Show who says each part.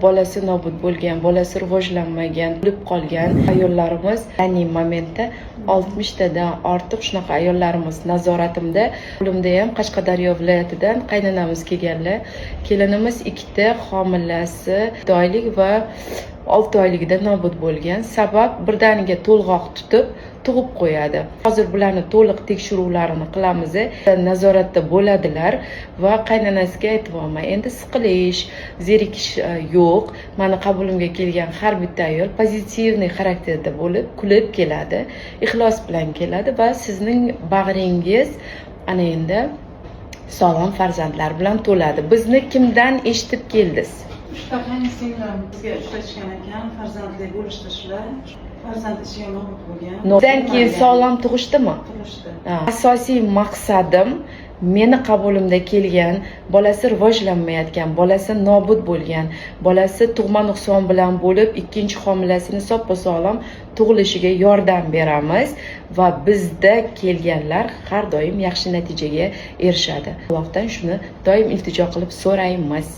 Speaker 1: Bolasi nobud bo'lgan, bolasi rivojlanmagan, o'lib qolgan ayollarimiz, ya'ni momentda 60 tadan ortiq shunaqa ayollarimiz nazoratimda. Qo'limda ham Qashqadaryo viloyatidan qaynonamiz kelganlar. Kelinimiz ikkita homilasi 4 oylik va 6 oyligida nobud bo'lgan. Sabab, birdaniga to'lg'oq tutib, tug'ib qo'yadi. Hozir bularni to'liq tekshiruvlarini qilamiz, nazoratda bo'ladilar va qaynonasiga aytyapman, endi siqilish, zerikish yo'q. Mani qabulimga kelgan har bitta ayol позитивный xarakterda bo'lib, kulib keladi, ixlos bilan keladi va sizning bag'ringiz ana endi sog'lom farzandlar bilan to'ladi. Bizni kimdan eshitib keldingiz?
Speaker 2: Uchta qaynsinglim bizga uchrashgan ekan, farzandli bo'lishdi shular. Farzand ichiga nobud bo'lgan.
Speaker 1: Undan keyin sog'lom tug'ishdimi?
Speaker 2: Tug'ishdi.
Speaker 1: Ha. Asosiy maqsadim, meni qabulimda kelgan, bolasi rivojlanmayotgan, bolasi nobud bo'lgan, bolasi tug'ma nuqson bilan bo'lib, ikkinchi homilasini soppa sog'lom tug'ilishiga yordam beramiz va bizda kelganlar har doim yaxshi natijaga erishadi. Allohdan shuni doim iltijo qilib so'raymiz.